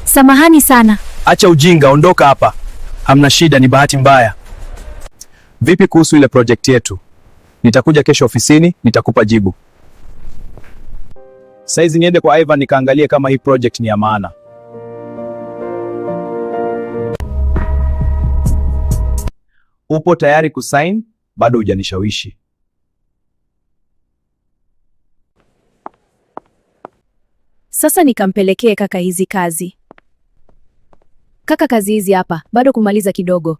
Samahani sana. Acha ujinga, ondoka hapa. Hamna shida, ni bahati mbaya. Vipi kuhusu ile project yetu? Nitakuja kesho ofisini, nitakupa jibu. Saizi niende kwa Ivan nikaangalie kama hii project ni ya maana. Upo tayari kusign? Bado hujanishawishi. Sasa nikampelekee kaka hizi kazi. Kaka, kazi hizi hapa, bado kumaliza kidogo.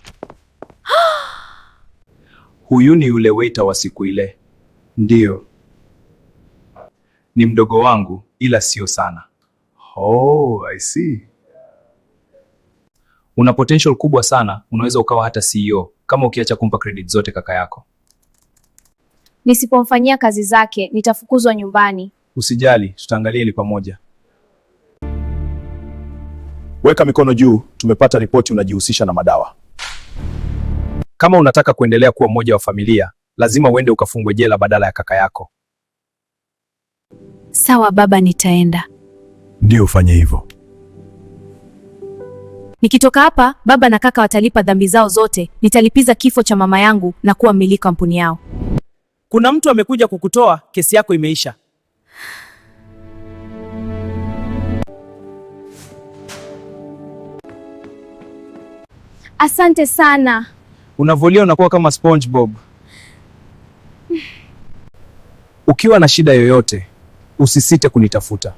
Huyu ni yule waiter wa siku ile? Ndiyo, ni mdogo wangu, ila sio sana. Oh, I see. Una potential kubwa sana, unaweza ukawa hata CEO kama ukiacha kumpa credit zote kaka yako. Nisipomfanyia kazi zake nitafukuzwa nyumbani. Usijali, tutaangalia hili pamoja. Weka mikono juu, tumepata ripoti unajihusisha na madawa. Kama unataka kuendelea kuwa mmoja wa familia, lazima uende ukafungwe jela badala ya kaka yako. Sawa baba, nitaenda. Ndio, ufanye hivyo. Nikitoka hapa, baba na kaka watalipa dhambi zao zote. Nitalipiza kifo cha mama yangu na kuwa mmiliki kampuni yao. Kuna mtu amekuja kukutoa, kesi yako imeisha. Asante sana. Unavolia unakuwa kama SpongeBob. Ukiwa na shida yoyote, usisite kunitafuta.